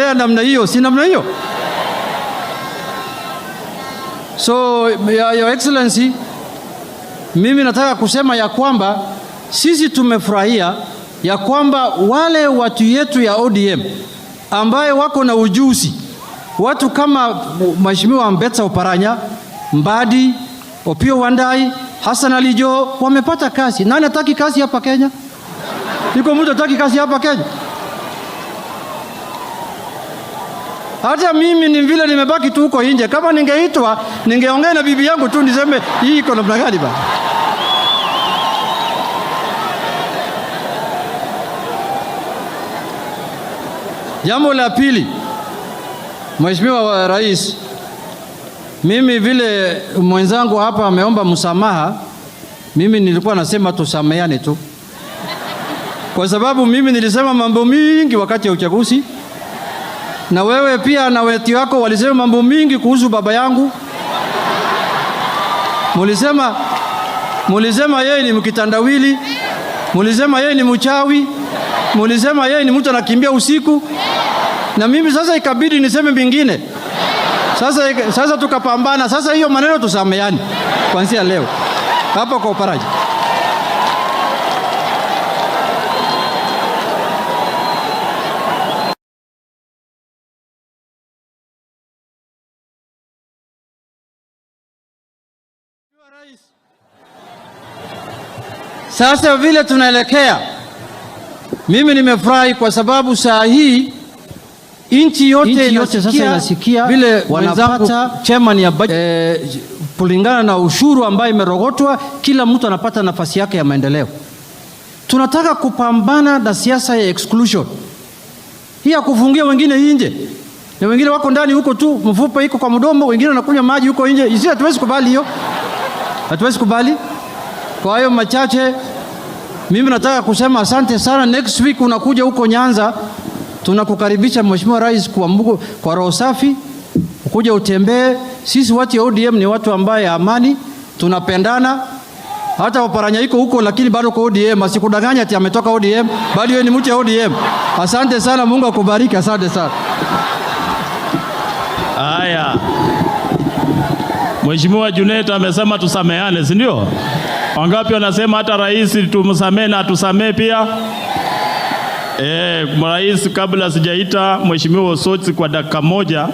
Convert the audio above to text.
Namna hiyo, si namna hiyo? So Your Excellency, mimi nataka kusema ya kwamba sisi tumefurahia ya kwamba wale watu yetu ya ODM ambaye wako na ujuzi, watu kama Mheshimiwa Ambetsa Oparanya, Mbadi, Opiyo Wandayi, Hassan Ali Joho wamepata kazi. Nani hataki kazi hapa Kenya? Iko mtu hataki kazi hapa Kenya? Hata mimi ni vile nimebaki tu huko nje. Kama ningeitwa ningeongea na bibi yangu tu niseme hii iko namna gani bana. Jambo la pili, Mheshimiwa Rais, mimi vile mwenzangu hapa ameomba msamaha, mimi nilikuwa nasema tusameane tu, kwa sababu mimi nilisema mambo mingi wakati ya uchaguzi, na wewe pia na weti wako walisema mambo mingi kuhusu baba yangu. Mulisema yeye ni mkitandawili, mulisema yeye ni mchawi, mulisema yeye ni mtu anakimbia usiku, na mimi sasa ikabidi niseme mingine. Sasa tukapambana. Sasa hiyo maneno tusameane kuanzia leo hapa kwa Oparanya. Sasa vile tunaelekea, mimi nimefurahi kwa sababu saa hii nchi yote sasa inasikia vile wanapata chairman ya budget, kulingana na ushuru ambayo imerogotwa, kila mtu anapata nafasi yake ya maendeleo. Tunataka kupambana na siasa ya exclusion hii ya kufungia wengine nje na wengine wako ndani huko tu, mfupa iko kwa mdomo, wengine wanakunywa maji huko nje. Sisi hatuwezi kubali hiyo, hatuwezi kubali. Kwa hayo machache, mimi nataka kusema asante sana. Next week unakuja huko Nyanza, tunakukaribisha Mheshimiwa Rais kwa Mungu, kwa roho safi, ukuja utembee. Sisi watu ya ODM ni watu ambaye amani, tunapendana. Hata Oparanya iko huko lakini bado kwa ODM, asikudanganya ati ametoka ODM, bali yeye ni mtu ya ODM. Asante sana, Mungu akubariki, asante sana. Haya, Mheshimiwa Junet amesema tusameane, si ndio? Wangapi wanasema hata rais tumsamee na atusamee pia? Rais, kabla sijaita Mheshimiwa Osotsi kwa dakika moja,